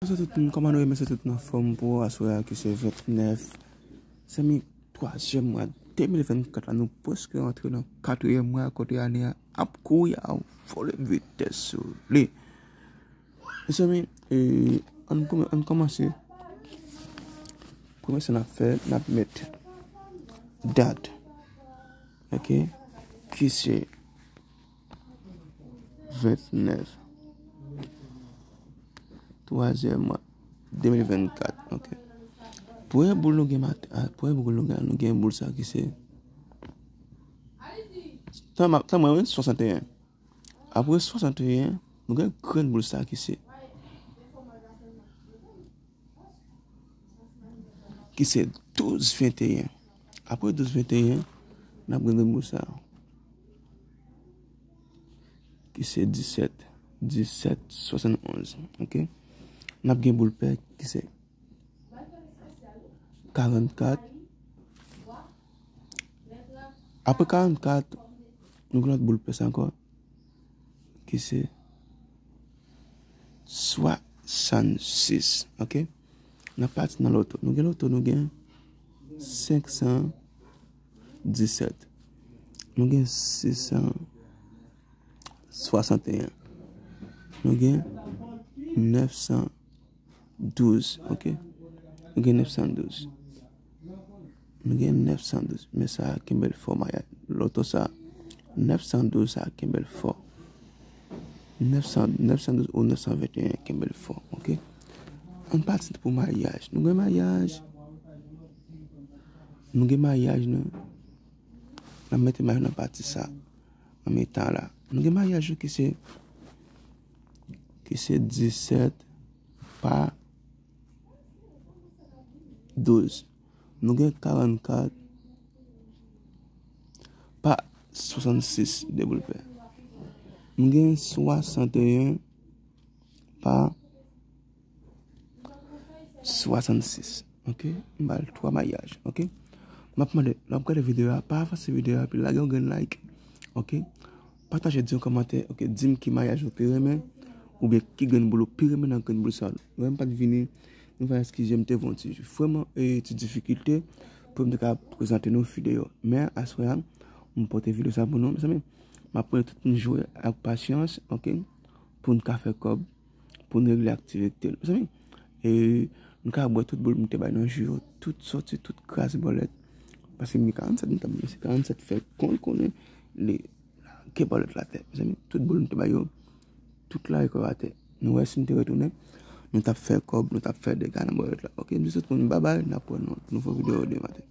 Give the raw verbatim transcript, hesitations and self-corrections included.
Bonjou tout moun, kòman nou ye? Mwen swete tout moun anfòm pou aswè a ki se vennèf. Zanmi, twazyèm mwa de mil vennkat la, nou prèske rantre nan katriyèm mwa kote ane a ap kouri a yon vòlè vitès sou li. Mezanmi, e, ann kòm-, ann kòmanse. Premye sa n ap fè, n ap met dat, ok, ki se vennèf, twazyèm mwa, de mil vennkat, ok. Premye boul nou gen maten, a, premye boul nou gen, nou gen boul sa ki se, tan ma-, tan mwen, wi, swasanteyen. Apre swasanteyen, nou gen grenn boul sa ki se, ki se douz venteyen. Apre douz venteyen, n ap gen grenn boul sa, ki se disèt, disèt swasannonz, ok? N ap gen boul pè ki se karannkat. Apre karannkat, nou gen lòt boul pè sa ankò, ki se swasannsis, ok? N ap pati nan loto. Nou gen loto, nou gen senk san disèt. Nou gen sis san swasanteyen. Nou gen nèf san douz, ok? Nou gen nèf san douz. Nou gen nèf san douz. Men sa kenbe l fò, mayaj. Loto sa, nèf san douz sa kenbe l fò. Nèf san, nèf san douz ou nèf san venteyen kenbe l fò, ok? Ann pati pou mayaj. Nou gen mayaj. Nou gen mayaj, nou. N ap mete mayaj nan pati sa. Nan mitan la. Nou gen mayaj yo ki se, ki se disèt pa douz. Nou gen karannkat pa swasannsis de boul pè. Nou gen swasanteyen pa swasannsis. Ok? M ba l twa mayaj. Ok? M ap mande, lè w ap gade videyo a, pa avanse videyo a, epi lage yon grenn like. Ok? Pataje, di yon kòmantè. Ok? Di m ki mayaj ou pi renmen, oubyen ki grenn boul ou pi renmen nan grenn boul sa yo. Lè m pa t vini, nou va eskize m, te gen yon ti, vrèman, e, ti difikilte pou m te ka prezante nou videyo. Men, aswè a, m pote videyo sa pou nou, mezanmi. M ap mande tout moun jwe ak pasyans, ok? Pou n ka fè kòb, pou n regle aktivite nou. Mezanmi, e, nou ka wè tout boul m te bay nan jou yo, tout soti, tout kraze bòlèt. Paske m gen karannsèt, m t ap di se karannsèt fè kont konnen li lage bòlèt la atè. Mezanmi, tout boul m te bay yo, tout lage kò yo atè. Nou wè si m te retounen, nou t ap fè kòb, nou t ap fè dega nan bòlèt la. Ok, m di tout moun babay, n ap wè nan nouvo videyo demen maten.